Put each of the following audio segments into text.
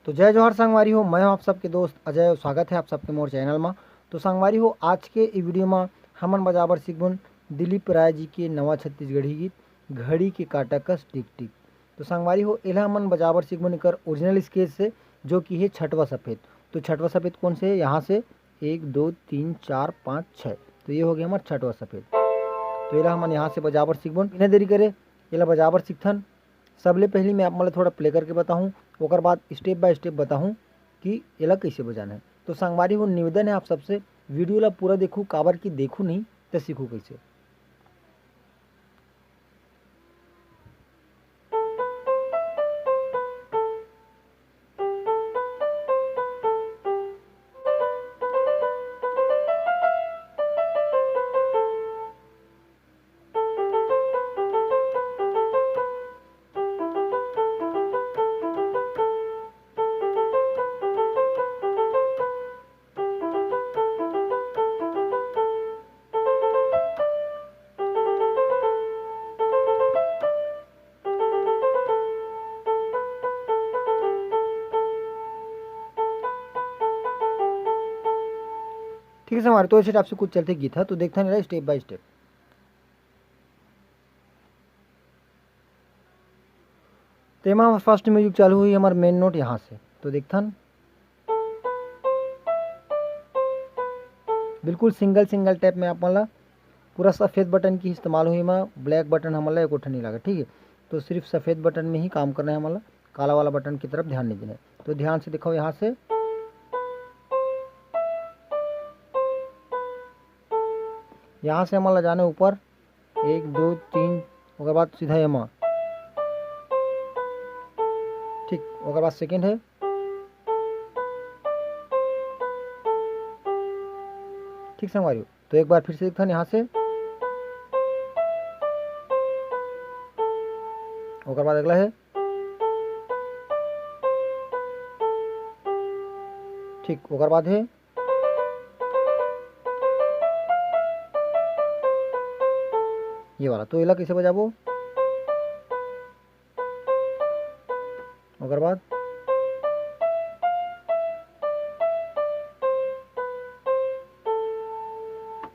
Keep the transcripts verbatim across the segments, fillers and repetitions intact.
तो जय जोहार संगवारी हो, मैं हूं आप सबके दोस्त अजय और स्वागत है आप सबके मोर चैनल मा। तो संगवारी हो, आज के ई वीडियो मा हमन बजाबर सीखबन दिलीप राय जी के नवा छत्तीसगढ़ी गीत घड़ी के काटा कस टिक टिक। तो संगवारी हो, एला हमन बजाबर सीखबन एकर ओरिजिनल स्केच से, जो कि है छठवा सफेद। तो छठवा सफेद कौन से है? यहाँ से एक, दो, तीन, चार, पाँच, छः। तो ये हो गया हमार छठवा सफेद। तो एला हमन यहाँ से बजाबर सीखबन। बिना देरी करे एला बजाबर सीखथन। सबले पहली मैं आप मन ला थोड़ा प्ले करके बताहूँ, ओकर बाद स्टेप बाय स्टेप बताहूँ कि एला कैसे बजाना है। तो संगवारी हो, निवेदन है आप सबसे, वीडियो ला पूरा देखू, काबर कि देखू नहीं तो सीखू कैसे। ठीक है संगवारी, तो ऐसे टाइप से कुछ चलते गीत है, तो देखते हैं स्टेप बाय स्टेप। तो एमा फर्स्ट म्यूजिक चालू हुई हमार मेन नोट यहाँ से, तो देखथन बिल्कुल सिंगल सिंगल टैप में आप मन ला पूरा सफेद बटन की इस्तेमाल हुई, एमा ब्लैक बटन हमन ला एको ठन नहीं लगा, ठीक है। तो सिर्फ सफेद बटन में ही काम करना है हमन ला, काला वाला बटन की तरफ ध्यान नहीं देना है। तो ध्यान से दिखाओ यहाँ से, यहाँ से हमन ला जाना है ऊपर, एक, दो, तीन, ओकर बाद सीधा एमा। ठीक, ओकर बाद सेकंड है। ठीक संगवारी हो, तो एक बार फिर से देखथन यहाँ से, ओकर बाद अगला है। ठीक, ओकर बाद है। ये वाला, तो एला कैसे बजाबो? ओकर बाद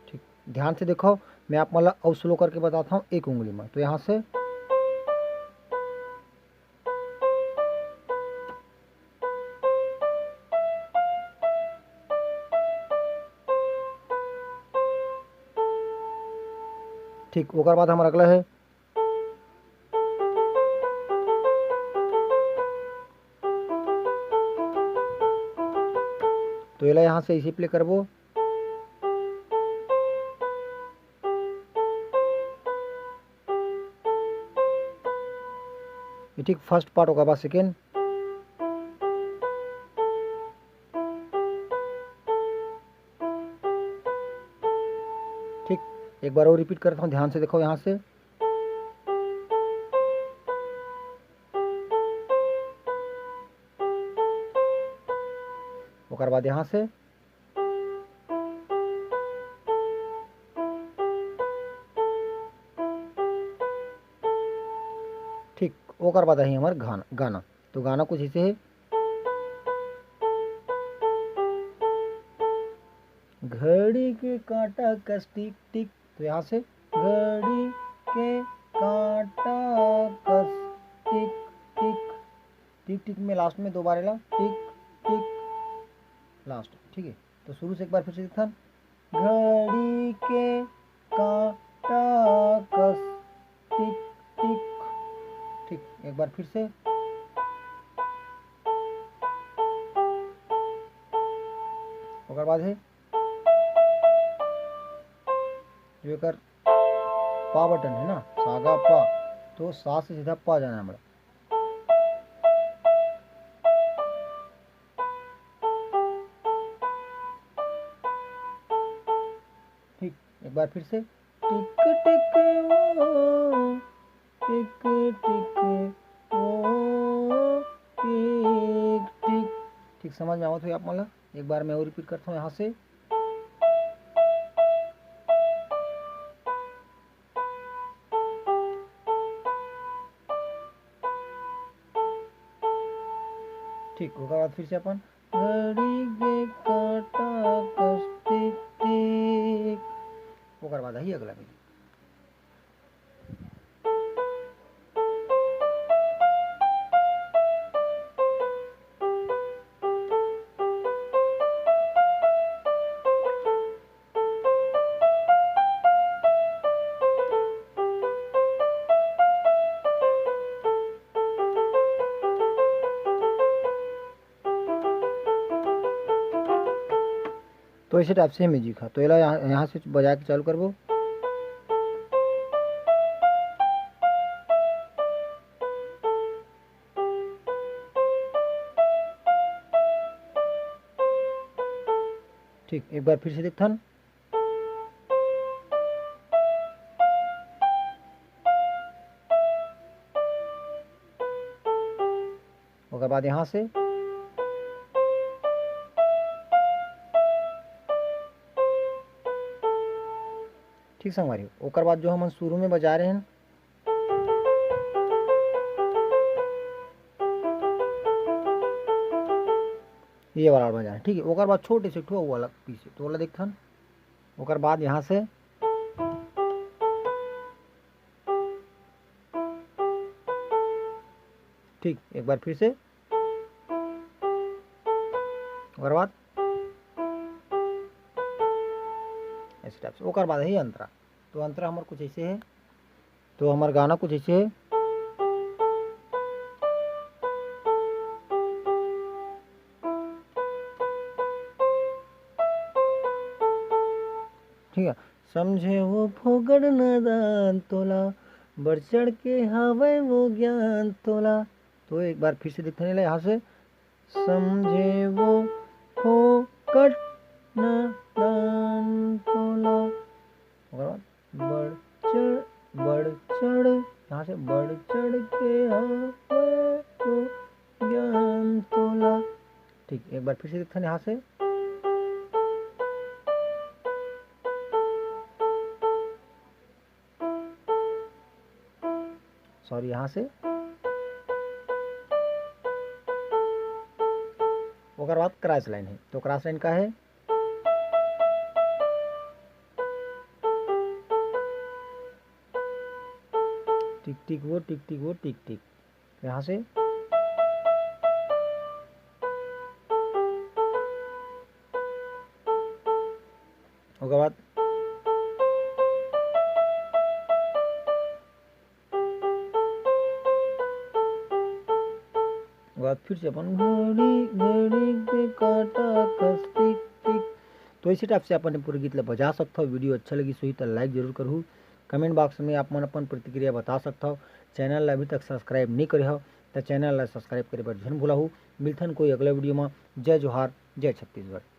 ठीक, ध्यान से देखो, मैं आप मन ला अउ स्लो करके बताता हूँ एक उंगली में। तो यहाँ से ठीक, ओकर बाद हमर अगला है। तो एला यहाँ से इसे प्ले करबो। ये ठीक फर्स्ट पार्ट होगा, बस सेकेंड। ठीक, एक बार और रिपीट करता हूँ, ध्यान से देखो यहाँ से। ओकर बाद यहाँ से। ठीक, ओकर बाद आही हमर गाना, गाना। तो गाना कुछ ऐसे है। घड़ी के कांटा कस टिक टिक, तो यहाँ से घड़ी के कांटा कस टिक टिक, टिक टिक में लास्ट में दो बार एला टिक टिक लास्ट, ठीक है। तो शुरू से एक बार फिर से देखथन, घड़ी के कांटा कस टिक टिक, ठीक, एक बार फिर से। ओकर बाद है जो एकर पा बटन है ना, सागा पा, तो सा से सीधा पा जाना है हमारा। ठीक, एक बार फिर से, टिक टिक ओ, टिक टिक ओ, टिक टिक। ठीक समझ में आवत होही आप मन ला? एक बार मैं और रिपीट करता हूँ यहाँ से। ठीक, ओकर बाद फिर से अपन घड़ी के काटा कस टिक टिक, ओकर बाद ही अगला म्यूजिक। तो ऐसे टाइप से म्यूजिक है। तो एला यहाँ, यहाँ से बजा के चालू करबो। ठीक, एक बार फिर से देखथन। ओकर बाद यहाँ से, ठीक संगवारी हो, ओकर बाद जो हमन शुरू में बजा रहे हैं, ये वाला बजा रहे हैं, ठीक है। ओकर बाद छोटे से ठो वाला पीस है, तो वाला देखथन। ओकर बाद यहाँ से, ठीक, एक बार फिर से, ओकर बाद ऐसे टाइप से, ओकर बाद ही अंतरा। तो अंतरा हमर कुछ ऐसे है, तो हमर गाना कुछ ऐसे है। ठीक है, समझे वो फोगड़ नादान तोला, बढ़ चढ़ के हावय वो ज्ञान तोला। तो एक बार फिर से देखते हैं यहाँ से, समझे वो फोकट नादान तोला। ओकर बाद बढ़ चढ़, बढ़ चढ़, यहाँ से बढ़ चढ़ के हवे तो ज्ञान तोला। ठीक, एक बार फिर से देखते हैं यहाँ से। सॉरी, यहाँ से। ओकर बाद क्रॉस लाइन है, तो क्रॉस लाइन का है, टिक टिक वो, टिक टिक वो, टिक टिक। यहाँ से ओकर बाद, ओकर बाद फिर से अपन घड़ी घड़ी के काटा कस टिक टिक। तो इसी टाइप से अपन पूरे गीत ला बजा सकथव। वीडियो अच्छा लगिस होही त लाइक जरूर करहू। कमेंट बॉक्स में आप मन अपन प्रतिक्रिया बता सकथव। चैनल ला अभी तक सब्सक्राइब नहीं करे हव त चैनल ला सब्सक्राइब करे बर झन भुलाहू। मिलथन कोई अगला वीडियो में। जय जोहार, जय छत्तीसगढ़।